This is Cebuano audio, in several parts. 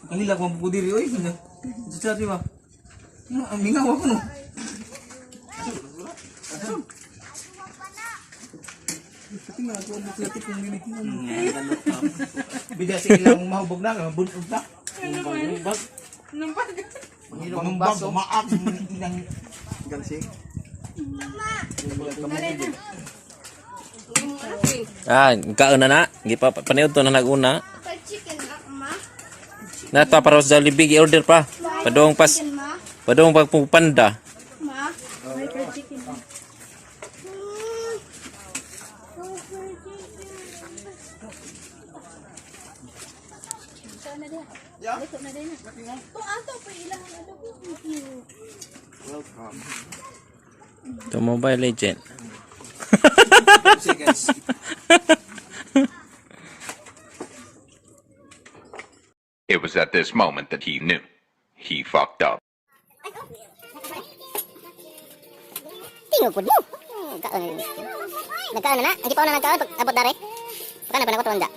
Ang hilak mo po diri oy. Sa di ba? Ang mingaw ako no. Tingnan ako ang buklat kung gini. Bida sa ilang mahubog na, bunog na. Bag. Numpag. Panumbag, maak, ilang Gansi. Ah, kaon na na. Gipa paniud to na naguna. Fried chicken, ma. Na ta para sa Jollibee gi-order pa. Padong pas Chicken, ma. padong pagpupanda. Ma. May fried chicken. Yeah. Kung ato pa ilang ano ko. Welcome. To Mobile Legend. Seconds. It was at this moment that he knew. He fucked up. Tingog pud mo. Kaon. Nagkaon na na. Ang gipaon na nagkaon pag abot dare. Pagka na pa nako tuwanda.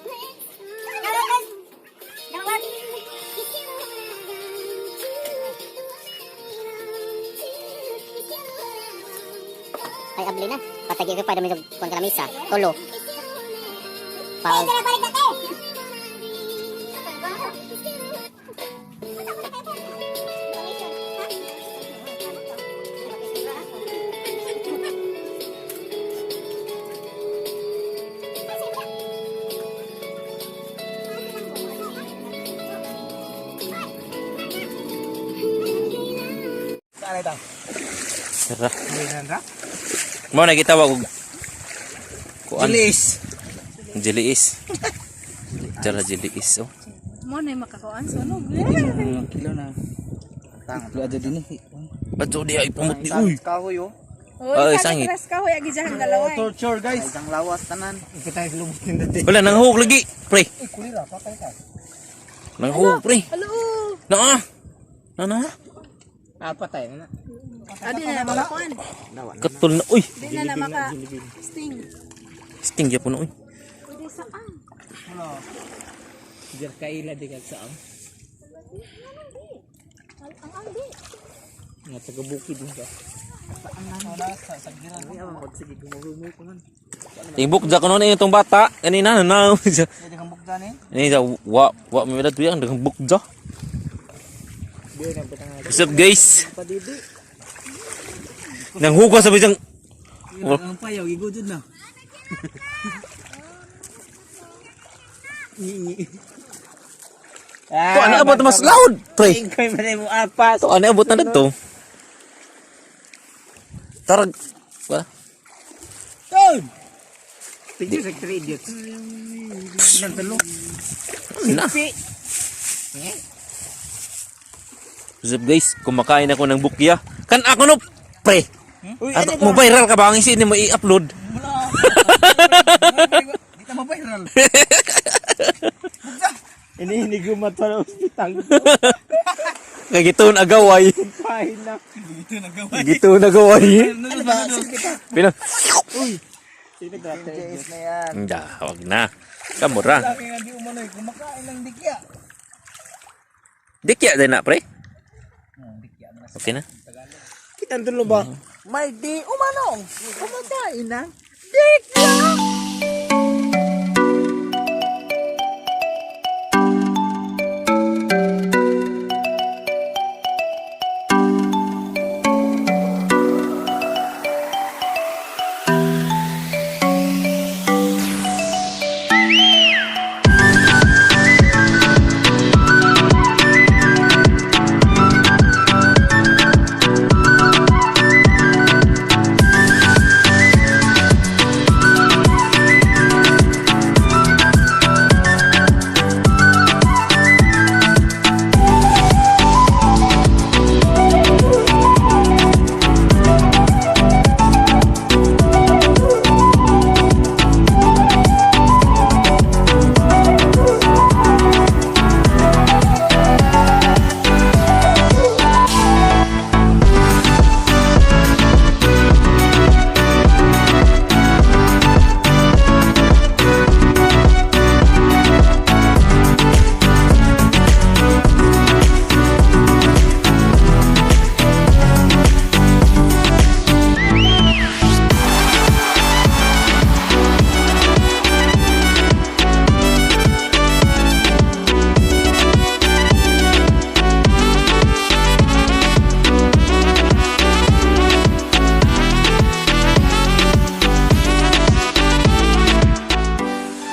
Ay abli na. Patagi ko pa dami sa kuan misa. Tulo. Pa. Saan ito? Tara. Hindi na. Mo na gitawag og kuan. Jilis. Jiliis. Jala jiliis oh. Mo na yung makakuan. Sunog. Kilo na. Tang, aja din eh. Bato di ay pamot ni uy. Kahoy oh. Oy, Oy, sangit. sangit. Ras kahoy agi jahan galaway. Torture guys. Isang lawas tanan. Ikaw tayo lumot ng dati. Wala nang hug lagi, pre. Ay, kulira, patay ka. Nang hug, pre. Alo. Na. Na na. Ah, patay na na. Adi na na makakuan. Katol na uy. Di na na maka sting. Sting gyapon na uy. Pwede saan? Diyan kaila di kag saan. Ang angdi. Nga taga bukid mo ka. Tibok ja kuno ni itong bata kanina na. Pwede kang bukdan eh. Ni sa wa wa may datu yang daghang bukja. Biyo na patang What's up guys? Nang hugas sa bisang Ang payaw, igudod na. Ngi. To ano abot na mas loud, pre. Kay man mo apas. To ano abot na dito? Tarag. Wa. Turn. Picture sa three idiots. Ilang talo? Na. What's up guys? Kumakain ako ng bukya. Kan ako no, pre. Uy, Ato, mo viral ka ba ang isi ni mo i-upload? Di ta mabiral. Ini hindi gumato na ospital. Kay gituon agaway. Pahin na. Dito nagaway. Gituon agaway. Ano ba? Pina. JS na yan. Hindi, wag na. Kamura. Laki nga di umanoy, kumakain ng dikya. Dikya din na, pre. Okay na. Kita tulo ba? May di umano. Kumakain ng Dikya!